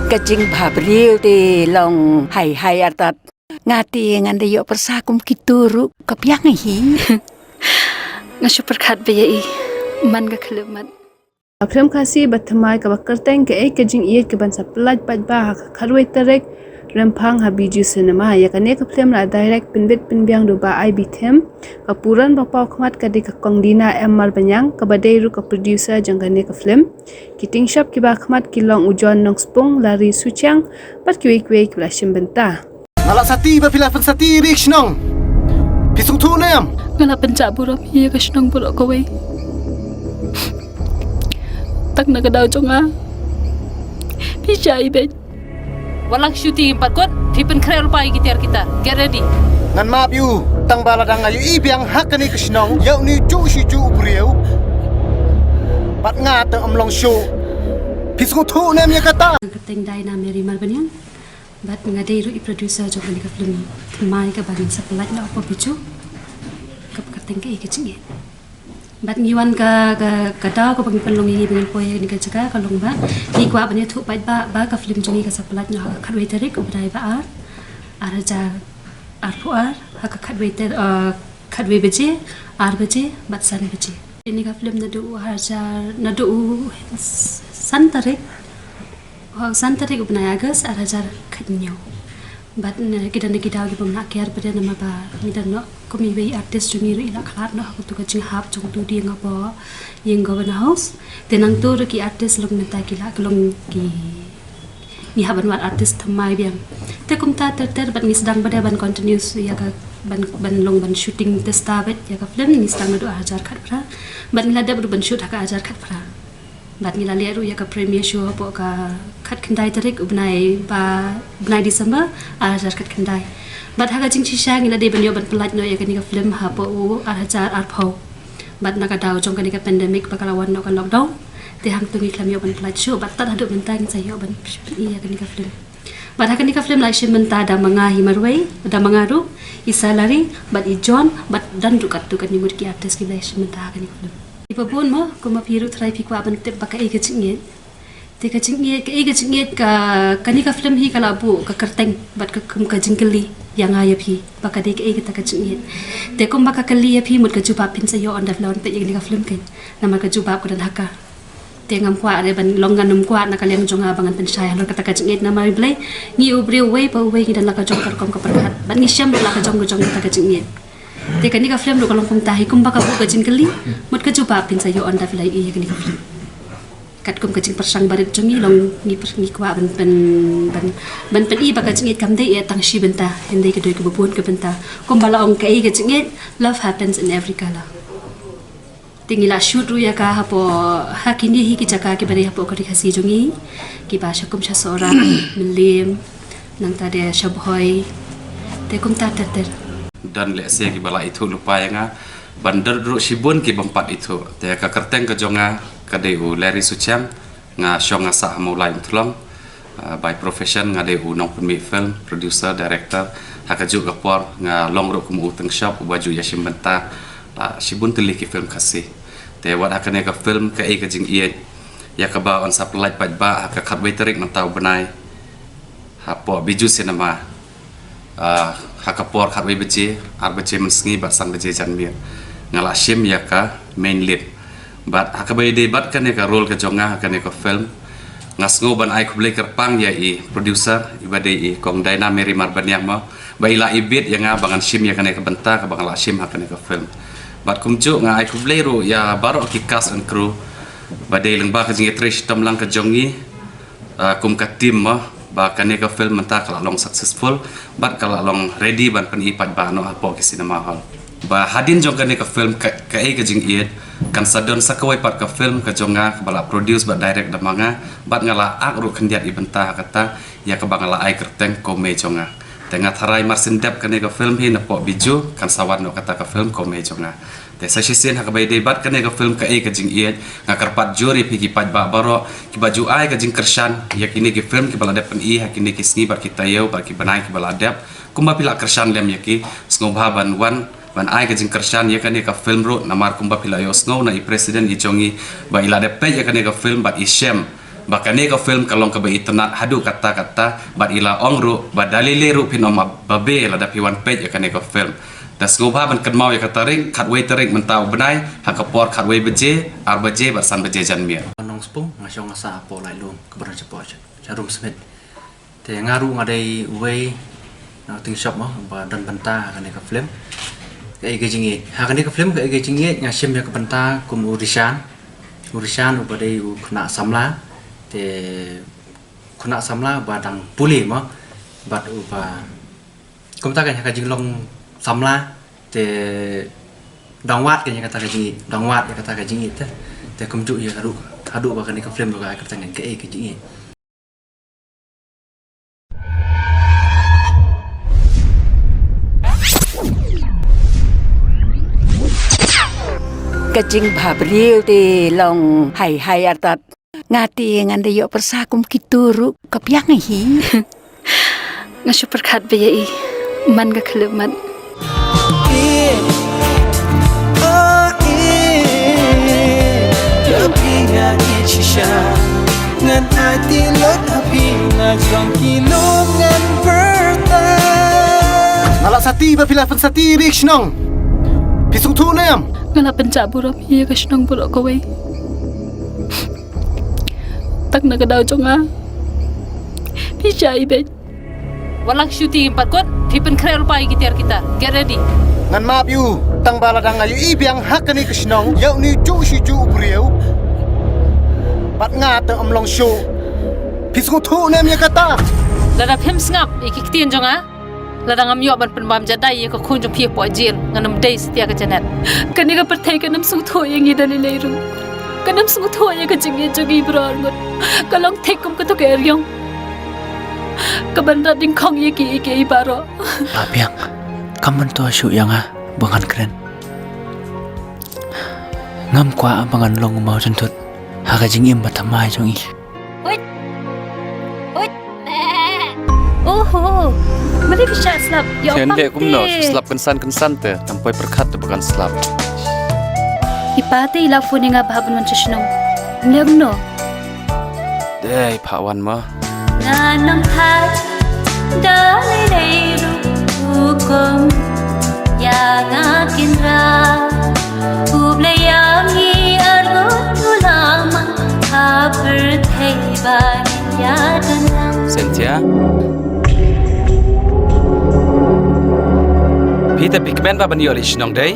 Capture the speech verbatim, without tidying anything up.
Ka jingbhabriew te long hai hai artat. Nga te ngan da ïoh pyrsa kum kito ruh ka biang hi. Nga shu pyrkhat ba ïa i man ka khlem mat. Ka film Khasi ba thymmai kaba kyrteng Kaei ka jingïeit kaban sa pyllait paidbah ha ka khatwei tarik Rymphang ha Bijou Cinema. Ïa kane ka film la direct pynbit pynbiang da u Bah Ai Bithim. Ka puran ba paw khmat ka dei ka Kong Dina M Marbaniang kaba dei ruh ka producer jong kane ka film. Ki tyngshop kiba khmat ki long u John Nongspung, Larry Suchiang bad kiwei kiwei kiba la shim bynta. Nga la sati ba phi la pynsati ri ka shnong. Phi sngewthuh ne em? Nga la pynjah burom ïa ka shnong baroh kawei. Tang na ka daw jong nga phi shah ibeiñ. Wat lang shuti pat kot, phi pynkhreh lypa ïa ki tiar ki tar. Get ready. Ngan map ïa u, tang ba la dang ïa i biang ha kane ka shnong, ïa une u juh shu juh u briew. Bad nga te ym long shuh. Phi sngewthuh ne em ïa kata? Nga kyrteng Dina Mary Marbaniang. Bad nga dei ruh i producer jong kane ka film Thymmai kaban sa pyllait noh hapoh Bijou. Kaba kyrteng Kaei ka jingïeit. Bad ngi wan ka, ka, ka daw kaba ngi pynlong ïa ngi ba ngin poi ha kane ka jaka ka long ba ngi kwah ban ïathuh paidbah ba ka film jong ngi ka sa pyllait noh ha ka khatwei tarik u bnai ba ar, ar hajar arphew ar, ha ka khatwei tar, eh, khatwei baje, ar baje bad san baje. Kane ka film naduh u hajar, naduh u san tarik, ha san tarik u bnai August ar hajar khathynñiew. Bad na ki don na ki daw kiba ym lah kiar pat namar ba ngi don noh kum iwei i artist jong ngi ruh i la khlad noh ha kato ka jinghap jong uto u dieng hapoh ïing Governor House. Te nangto ruh ki artist long mynta ki la, ki long ki, ngi hap ban wad artist thymmai biang. Te kumta ter ter bad ngi sdang pat de ban continue ïa ka, ban, ban long ban shooting testa bad ïa ka film ngi sdang naduh ar hajar khatphra. Bad ngi la dep ruh ban shoot ha ka ar hajar khatphra. Bad ngi la leh ruh ïa ka premiere show hapoh ka khatkhyndai tarik u bnai ba, bnai December ar hajar khatkhyndai. Bad ha ka jingshisha ngi la dei ban ïoh ban pyllait noh ïa kane ka film hapoh u ar hajar arphew. Bad na ka daw jong kane ka pandemic ba ka la wan noh ka lockdown, te hangto ngi khlem ïoh ban pyllait shuh bad tad haduh mynta ngin sa ïoh ban pyn-i ïa kane ka film. Bad ha kane ka film la shim bynta da ma nga hi marwei, da ma nga ruh, i Salary bad i John bad don ruh katto katne ngut ki artist kiba la shim bynta ha kane ka film. Kiba bun mo, kumba phi ruh tharai phi kwah ban tip ba kaei ka jingïeit. Te ka jingïeit, kaei ka jingïeit ka, kane ka film hi ka la buh ka kyrteng bad ka kum ka jingkylli ïa nga ïa phi ba ka dei kaei kata ka jingïeit. Te kumba ka kylli ïa phi mut ka jubab phin sa ïoh ynda phi la wan peit ïa kane ka film kein. Namar ka jubab ka don ha ka. Te ngam kwah re ban long, ngan ym kwah na ka liang jong nga ba ngan pynshai halor kata ka jingïeit namar Blei ngi u briew uwei pa uwei ngi don la ka jong ka rukom ka pyrkhat bad ngi shem la ka jong ka jong kata ka jingïeit. Te kane ka film ruh ka long kumta hi, kumba ka buh ka jingkylli mut ka jubab phin sa ïoh ynda phi la ïohi ïa kane ka film. Katkum ka jingpyrshang barit jong ngi long ngi pyr-, ngi kwah ban pyn, ban, ban pyn-i ba ka jingïeit kam dei eh tang shi bynta, hynrei ka dei kaba bun ka bynta. Kumba la ong kaei ka jingïeit, love happens in every color. Te ngi la shoot ruh ïa ka hapoh, ha kine hi ki jaka kiba dei hapoh ka ri Khasi jong ngi, kiba sha kum sha Sohra, Mylliem, nangta de sha Bhoi. Te kumta ter ter. Don lehse kiba la ithuh lypa ïa nga, ban don ruh shibun ki bym pat ithuh. Te ka kyrteng ka jong nga ka dei u Larry Suchiang, nga shong nga sah ha Mawlai Umthlong. Ah, by profession nga dei u nongpynmih film, producer, director. Ha kajuh ka por nga long ruh kum u tyngshop uba ju ïashim bynta la shibun tylli ki film Khasi. Te wat ha kane ka film Kaei ka jingïeit, ïa kaba yn sa pyllait paidbah ha ka khatwei tarik mynta u bnai hapoh Bijou Cinema. Ah, ha ka por khatwei baje, ar baje mynsngi bad san baje janmiet. Nga la shim ïa ka main lead. Bad ha kaba ïadei bad kane ka role ka jong nga ha kane ka film, nga sngew ban ai khublei kyrpang ïa i producer, iba dei i Kong Dina Mary Marbaniang mo, ba i la ibit ïa nga ba ngan shim ïa kane ka bynta kaba nga la shim ha kane ka film. Bad kumjuh nga ai khublei ruh ïa baroh ki cast and crew, ba dei lyngba ka jingïatrei shitom lang ka jong ngi, ah, kum ka team mo, ba kane ka film mynta ka la long successful bad ka la long ready ban pyn-i paidbah noh hapoh ki cinema hall. Ba hadien jong kane ka film ka, Kaei ka jingïeit, kan sa don sa kawei pat ka film ka jong nga kaba la produce bad direct da ma nga, bad nga la ak ruh khyndiat i bynta ha kata, ïa kaba nga la ai kyrteng Ko Mei jong nga. Te nga tharai mar syn dep kane ka film hi napoh Bijou kan sa wan noh kata ka film Ko Mei jong nga. Te sa shisien ha kaba ïadei bad kane ka film Kaei ka jingïeit, nga kyrpad jur ïa phi ki paidbah baroh kiba ju ai ka jingkyrshan ïa kine ki film kiba la dep pyn-i ha kine ki sngi bad ki taïew bad ki bnai kiba la dep. Kumba phi la kyrshan lem ïa ki, sngewbha ban wan ban ai ka jingkyrshan ïa kane ka film ruh, namar kumba phi la ïohsngew na i president i jong ngi ba i la dep peit ïa kane ka film bad i shem ba kane ka film ka long kaba itynnad haduh katta katta, bad i la ong ruh ba da lei lei ruh phin ym ap ba be lada phi wan peit ïa kane ka film. Da sngewbha ban kynmaw ïa ka tarik, khatwei tarik mynta u bnai, ha ka por khatwei baje, ar baje bad san baje janmiet. Nongspung, nga shong nga sah hapoh lailung kaba don shapoh sha, sha Rumsmit. Te nga ruh nga dei uwei na u acting shop mo ba don bynta ha kane ka film. Kaei ka jingïeit? Ha kane ka film kaei ka jingïeit? Nga shim ïa ka bynta kum u Rishan. U Rishan uba dei u khynnah samla. Te u khynnah samla uba dang pule mo. Bad uba kumta ka, ïa ka jinglong samla. Te dang wad ka ïa kata ka jingïeit, dang wad ïa kata ka jingïeit te. Te kumjuh ïa haduh, haduh ba kane ka film ruh ka ai kyrteng Kaei ka jingïeit. Ka jingbhabriew te long hai hai artat. Nga te ngan da ïoh pyrsa kum kito ruh, ka biang hi. Nga shu pyrkhat ba ïa i man ka khyllipmat. Ngan aiti lut ha phi, nga jong ki lum ngan pyrta. Nga la sati ba phi la pynsati ri shnong. Phi sngewthuh ne em? Nga la pynjah burom ïa ka shnong baroh kawei. Tang na ka daw jong nga, phi shah ibeiñ. Wat lang shuti ngim pat kut, phi pynkhreh lypa ïa ki tiar ki tar. Get ready. Ngan map ïa u, tang ba lada nga ïohi biang ha kane ka shnong ïa une u juh shi juh u briew, bad nga te ym long shuh. Phi sngewthuh ne em ïa kata? Lada phim sngap ïa ki ktien jong nga, lada ngam ïoh ban pynbam jadai ïa ka khun jong phi hapoh jail, ngan ym dei satia ka Janet. Kane ka pyrthei kan ym sngewthuh ïa ngi da lei lei ruh. Kan ym sngewthuh ïa ka jingïeit jong ngi baroh arngut. Ka long thik kum kato ka eriong kaban rat dyngkhong ïa kiei kiei baroh. Map biang, kam myntoi shuh ïa nga ba ngan kren. Ngam kwah ba ngan long u mawjynthut ha ka jingim bathymmai jong i. Huit. Huit. Oho. Mali phi shah slap. Ïa, pang leh kumno, te shu slap kynsan kynsan te. Tang poi pyrkhat te ba kan slap. I pa te i la phone ïa nga ba hap ban wan sha shnong. Leh kumno? Dei, phah wan ma. Ngan ym thait da lei lei ruh, hukum ïa nga kynrad. U Blei ïa ngi arngut u la mang ha pyrthei ba ngin ïa don lang. Cynthia. Phi te phi kmen ba ban ïoh leit shnong dei?